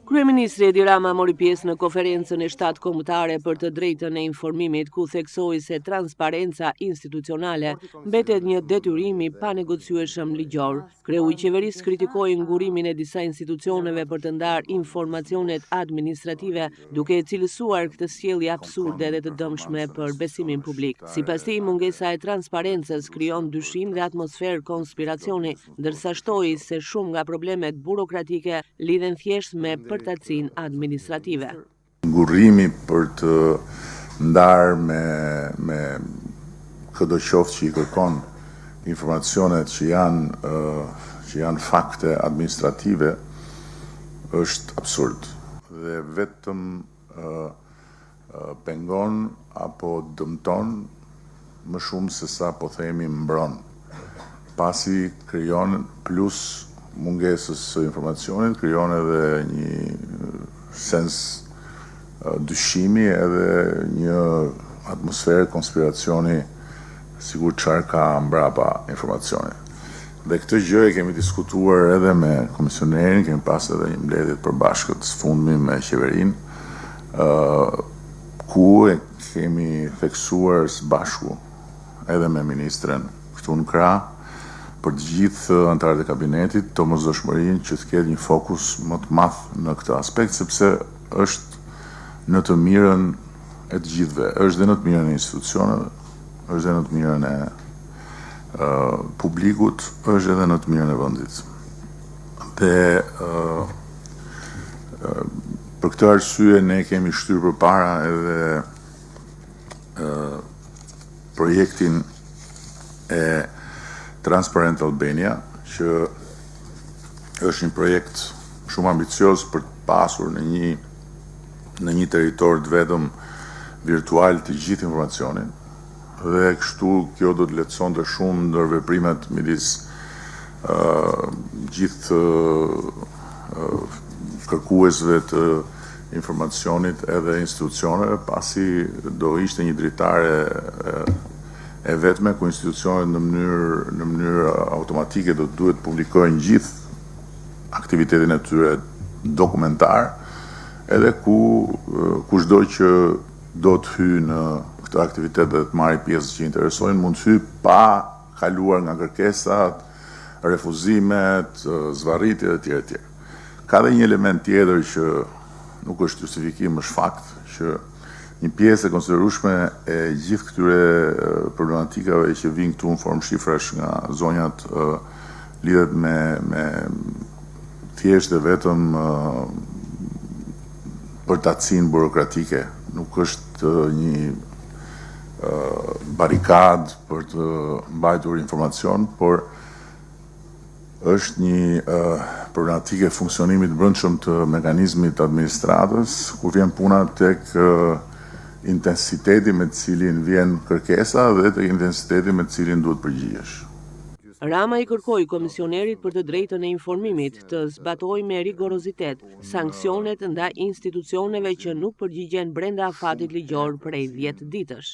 Kryeministri Edi Rama mori pjesë në konferencën e 7 kombëtare për të drejtën e informimit, ku theksoi se transparenca institucionale mbetet një detyrim i panegociueshëm ligjor. Kreu i qeverisë kritikoi ngurrimin e disa institucioneve për të ndarë informacionet administrative, duke e cilësuar këtë sjellje absurde dhe të dëmshme për besimin publik. Sipas tij, mungesa e transparencës krijon dyshim dhe atmosferë konspiracioni, ndërsa shtoi se shumë nga problemet burokratike lidhen thjesht me përtacinë administrative. Ngurrimi për të ndarë me me këdo qoftë që i kërkon informacionet që janë që janë fakte administrative është absurd dhe vetëm pengon apo dëmton më shumë se sa po themi mbron, pasi krijon plus mungesës së informacionit, krijon edhe një sens dyshimi edhe një atmosferë konspiracioni sikur çfarë ka mbrapa informacionit. Dhe këtë gjë e kemi diskutuar edhe me komisionerin, kemi pas edhe një mbledhje të përbashkët së fundmi me qeverinë, ku e kemi theksuar së bashku edhe me ministren këtu në krah, për të gjithë anëtarët e kabinetit, domosdoshmërinë që të ketë një fokus më të madh në këtë aspekt, sepse është në të mirën e të gjithëve, është dhe në të mirën e institucioneve, është dhe në të mirën e publikut, është edhe në të mirën e vendit. Dhe për këtë arsye ne kemi shtyrë përpara edhe projektin e Transparent Albania, që është një projekt shumë ambicioz për të pasur në një në një territor të vetëm virtual të gjithë informacionin dhe kështu kjo do të lehtësonte shumë ndërveprimet midis gjithë kërkuesve të informacionit edhe institucioneve, pasi do ishte një dritare e vetme ku institucionet në mënyrë në mënyrë automatike do të duhet të publikojnë gjithë aktivitetin e tyre dokumentar, edhe ku kushdo që do të hyjë në këtë aktivitet dhe të marrë pjesë që interesojnë, mund të hyjë pa kaluar nga kërkesat, refuzimet, zvarritjet e tjera e tjera. Ka dhe një element tjetër që nuk është justifikim, është fakt që një pjesë e konsiderueshme e gjithë këtyre problematikave që vijnë këtu në formë shifrash nga zonjat lidhet me me thjesht dhe vetëm përtacinë burokratike, nuk është një barrikadë për të mbajtur informacion, por është një problematikë e funksionimit të brendshëm të mekanizmit të administratës, kur vjen puna tek intensiteti me të cilin vjen kërkesa dhe tek intensiteti me të cilin duhet përgjigjesh. Rama i kërkoi komisionerit për të drejtën e informimit të zbatojë me rigorozitet sanksionet ndaj institucioneve që nuk përgjigjen brenda afatit ligjor prej 10 ditësh.